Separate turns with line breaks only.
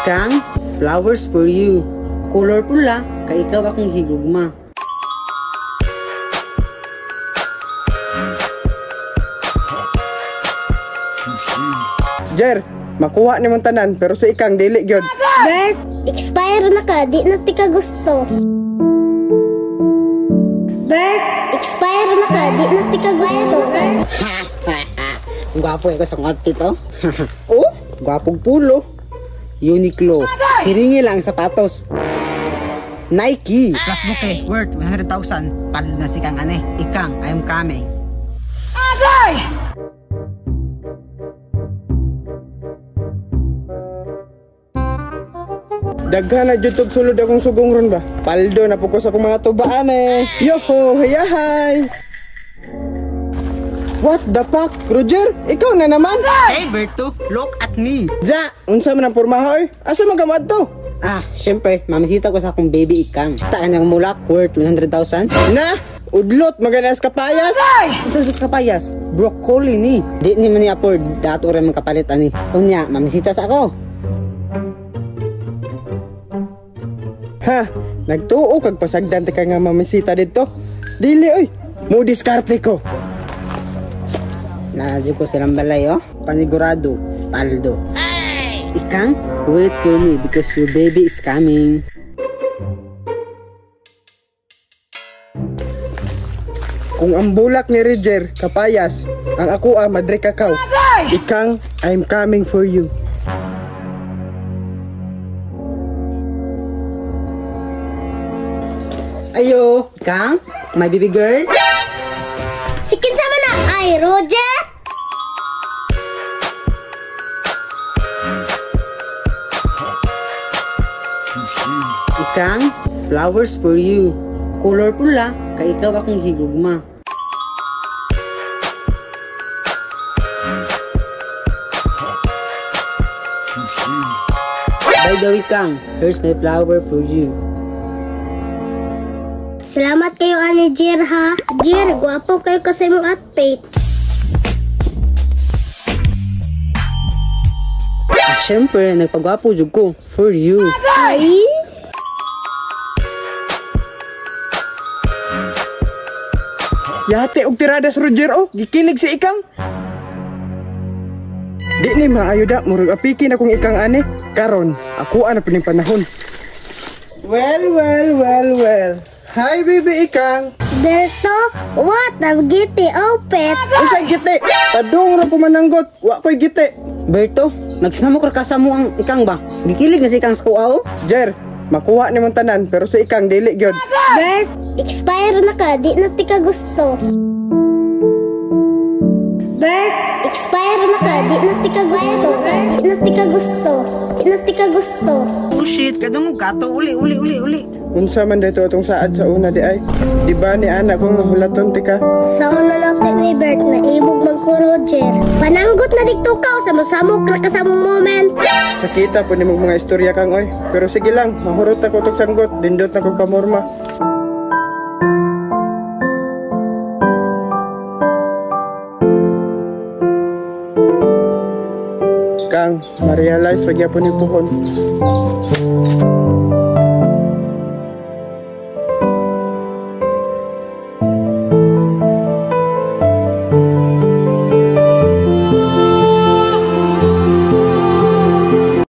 Kang, flowers for you. Color pula, kay ikaw akong higugma.
Jer, makuha ni mong tanan pero sa ikang dili gyud.
Bert, expire na ka, di na tika gusto. Bert, expire na ka, di na tika gusto.
Gwapo ko sa outfit oh. Oh, gwapong pulo. Uniqlo. Hiringi lang sapatos. Nike. Plus bouquet worth 100,000. Paldo na si Kang ane. Ikang, I'm coming. Agay!
Daghan na jud tog sulod akong sugong ron ba. Paldo na pugos akong mga tubaan eh. Yoho, hayahay. What the fuck? Roger, ikaw na naman.
Hey Berto, look at me.
Ja, unsa man ang pormaha oy? Asa man ka moadto?
Ah, syempre, mamisita ko sa akong baby Ikang. Taan ang mulak worth 100,000.
Na, udlot maganas kapayas.
Unsa sa kapayas? Broccoli ni. Di ni man ni afford, dato ra man kapalit ani. Unya, mamisita sa ako.
Ha, nagtuo kag pasagdan ka nga mamisita didto. Dili oy, mo diskarte ko.
Naladyo ko silang balay oh. Panigurado, paldo. Ay! Ikang, wait for me because your baby is coming.
Kung ang bulak ni Roger, kapayas, ang ako ah, madre kakao. Ikang, I'm coming for you.
Ayo, Ikang, my baby girl.
Sikin sama na, ay Roger.
Ikang, flowers for you. Color pula, kay ikaw akong higugma. By the way, Kang, here's my flower for you.
Salamat kayo ani Jer ha. Jer, gwapo kayo kasi mong outfit.
Ah, syempre, nagpagwapo jud ko for you.
Ay!
Yate og tiradas Roger oh, gikilig si Ikang. Di ni maayo da, murag apikin akong Ikang ani. Karon, ako ana pining panahon. Well, well, well, well. Hi baby Ikang.
Berto, what a giti outfit.
Unsay giti? Padung ra ko mananggot, wa koy giti.
Berto, nagsinamok ra ka sa mo ang Ikang ba? Gikilig na si Ikang sa kuha oh.
Jer, makuha ni mong tanan pero sa Ikang dili gyud.
Bert, expire na ka, di na tika gusto. Bert, expire na ka, di na tika gusto. Di na tika gusto. Di na tika gusto.
Oh shit, kadungog ka to. Uli, uli, uli, uli.
Unsa man dito atong saad sa una di ay? Di ba ni anak kong nahulaton tika?
Sa una na ni Bert na ibog man ko Roger. Pananggot na dito ka sa masamok ra ka sa moment.
Sakita po ni mong mga istorya kang oy. Pero sige lang, mahurot ako tog sanggot, dindot na kog pamorma. Kang, ma-realize pag yapon ni puhon.